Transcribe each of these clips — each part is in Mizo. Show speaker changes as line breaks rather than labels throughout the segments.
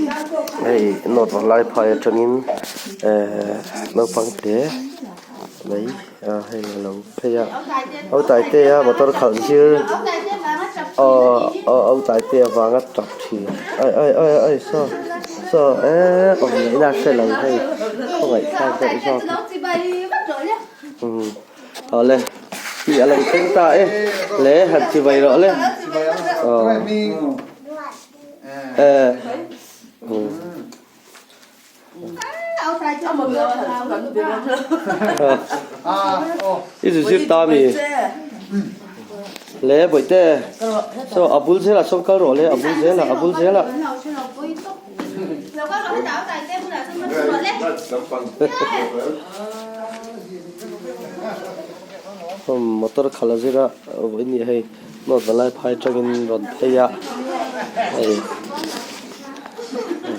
Hei note valai phai atangin ehh naupang te mai a hei a lo phei a au taitea motor khalh zir aw au taitea vanga tap thin ai ai ai ai saw saw eee awm ngaihna a hre lo hei khawngaih thlak deuh zawk umm. Awle tih a lo thleng ta e le han chi vai rawh le aw eh i zu zir ta mi le bawihte saw a bul zelah sawn kal rawh le a bul zelah a bul zelah. Motor khalh a zir a vawi ni hei note va lai phai atangin rawn phei a hei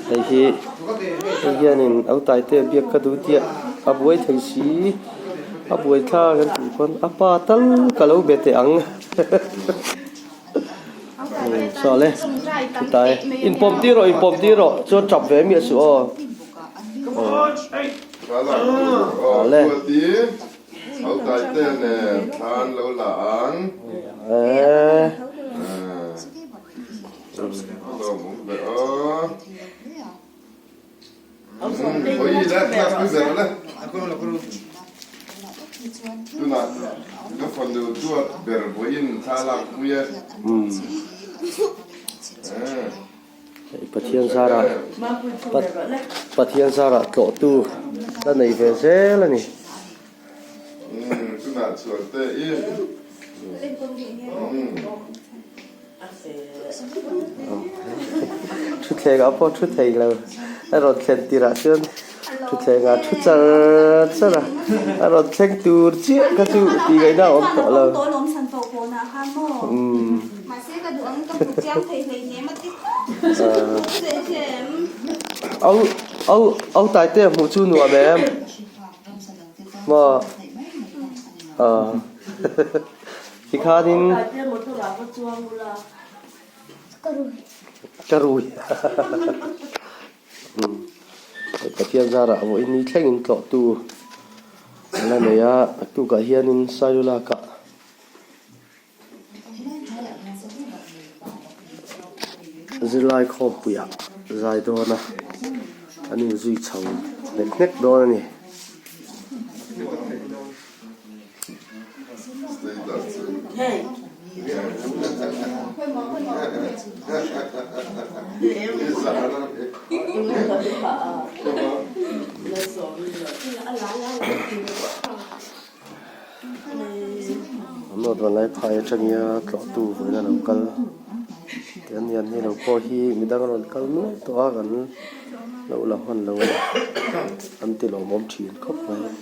hei hi hei hianin au taite biak ka duh tih a buai thei si a buai thlak an tih pawn a pa tal ka lo be teh ang. Saw le chutai inpawm tir rawh inpawm tir rawh chuan tap ve miah suh aw aw le Pathian zarah Pathian zarah tlawhtu la nei ve zel a ni. Thutthleng ah pawh thu thei lo a rawn thlen tirah chuan thutthleng ah thu char char a a rawn thleng tur chiah kha chu tih ngaihna a awm tawh lo umm au au au taite hmuh chu nuam em maw ah. Tikhanin ka rui Pathian zarah vawiin ni thlengin tlawhtu an la nei a, a tukah hianin Sailulakah zirlai khawmpuiah zai dawn a, an inzui chho hnek hnek dawn a ni. Note vanlai phai atangin tlawhtu vawiin a lo kal te an ni an ni lo pawh hi midang a rawn kal nual tawh a kan lo la hman lo a ni an ti lawmawm thin khawp mai.